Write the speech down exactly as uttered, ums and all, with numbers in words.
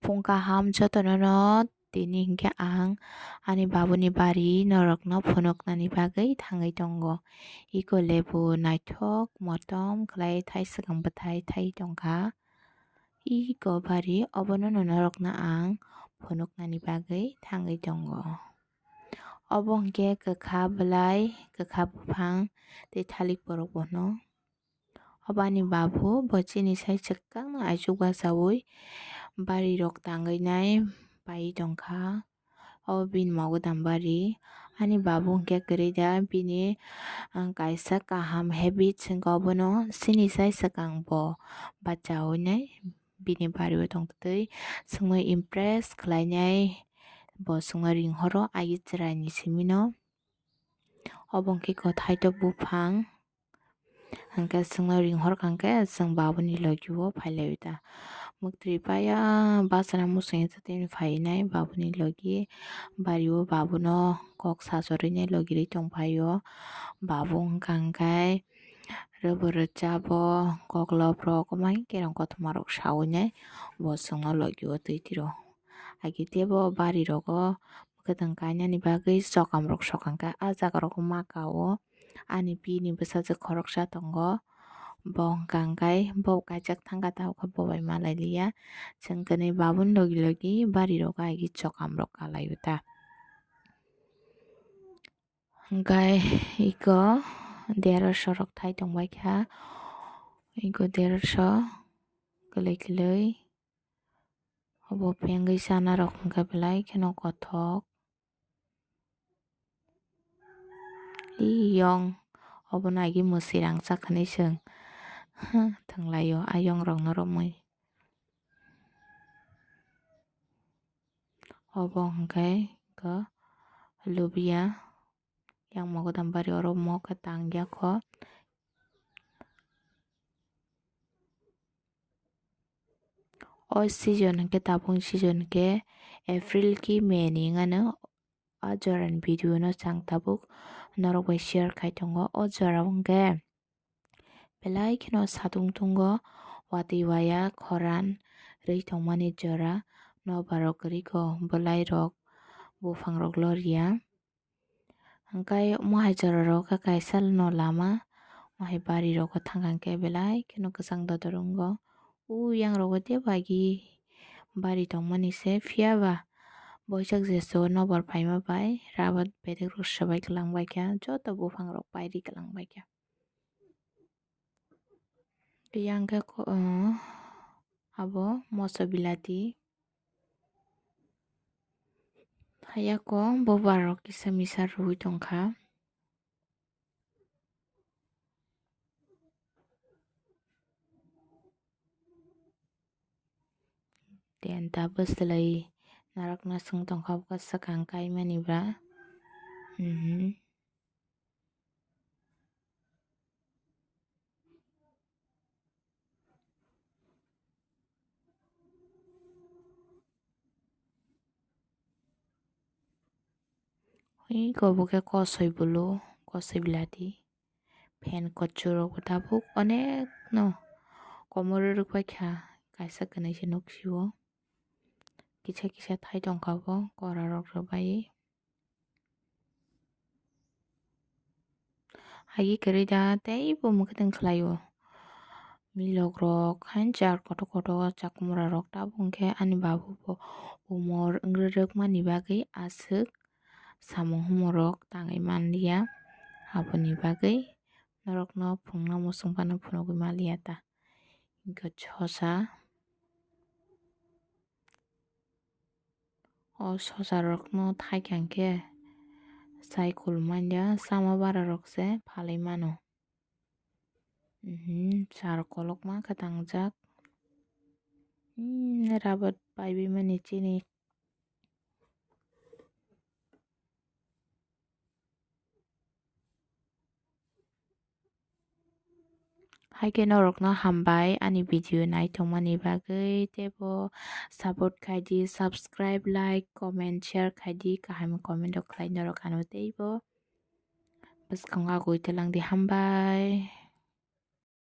Phung kaham jotono no tini hinkhe ang ani babuni bari norokno phunuknani bagwi thangwi tongo. Iko lebu, naithok, motom, kwlai thai swkang bwthai thai tongkha. Iko bari obono no norokno ang phunuknani bagwi thangwi tongo. Obo hinkhe kwkha bwlai, kwkha buphang tei thalik borok bono. Obo ani babu bo chini sai swkangno aichuk bachaui barirok tangwi nai pai tongkha. Obo bini mogodam bari. Ani babu hinkhe kwrwi da, bini, ah, kaisa kaham habit se hinkhe obono chini sai swkang bo bachaui nai bini bario tongtwi chwngno impress khlainai, bo chwngno ringhoro agi chwraini simino. Obo hinkhe kwthai tok buphang. Hinkhe chwngno ringhorkha hinkhe chwng babuni logio phailaiwi ta. Mwktwi paya bachana muchungya tei tini phainai babuni logi bario babuno kok sasorwi nai logirwi tongphaio. Babu wngkha hinkhe rwbo rwchabo koklop rok omo hai kerong kothoma rok sawi nai bo chwngno logio twi tiro. Agi tebo bari rogo kwthwng kainani bagwi chokam rok sokang khe ah jaga rok ma kao. Ani bini bwsajwk khoroksa tongo, bo hwnkha hwnkhe bo kaijak thangkha, tabukhe bo bai malai liya. Chwng kwnwi babuni logi logi bari rogo agi chokam rok kalaio ta. Hwnkhe iko derosho rok thai tongbaikha, iko derosho kwlwi kwlwi. Obo pengwi chana rok hwnkhe belai kheno kothok. Iyong obono agi mwswi rangchak hinwi chwng thwnglaio ayong rokno romwi. Obo hwnkhe khe lubia. Yang mogodam bari oro mo khe tang ya kho. O season hwnkhe tabuk season hwnkhe April ki May ni wngano. A jorani video no chwng tabuk norok bai share khai tongo. O jora o hwnkhe belai kheno satung tungo, watwi waya khoran rwi tongmani jora. Nobar rok kwrwi kho, bwlai rok, buphang rok loriya. Hwnkhe omo hai jora rok khe kaisa no lama, omo hai bari rogo thang khe belai kheno kwchang dodor wngo. O yang rogo tei bagi bari tongmani se, phiya ba boisak jeso nobar paima bai rabat bedek rok swbai kwlang bai kha, joto buphang rok pairi kwlang bai kha. Yang khe ko-, abo moso bilati. Hayako bobar rok kisa misa rwui tongkha. Tenta bwswlai narwkna swng tongkha, bwkha swkang kaimani ba. Mhm. Ui, obo khe kosoi bulu, kosoi bilati. Phen kuchurok bo tabuk onek no komoro rwk bai kha, kaisa kwnwi se nuk sio. Kisa kisa thai tongkha bo, kora rok rwbai. Agi kwrwi da teibo mwkhwtwng khlaio. Milok rok hain jar kotor kotor chakwmura rok, tabuk hwnkhe ani babu bo umor wngwi rwkmani bagwi aswk samung humorok tangwi manliya, aboni bagwi norokno phunukna muchung phano phunugwi manliya ta. Hwnkhe sosa, o sosa rokno thaikha hwnkhe chai khulumanya, chama bara rok se phalwi mano. Mhm, sar kolokma khe tangjak. Hmm, rabat paibai mani chini. Hai khe norokno hambai ani video naithokmani bagwi, teibo support khaidi, subscribe, like, comment, share khaidi, kaham comment rok khlai norok ano teibo bwskango agoi twlangdi, hambai.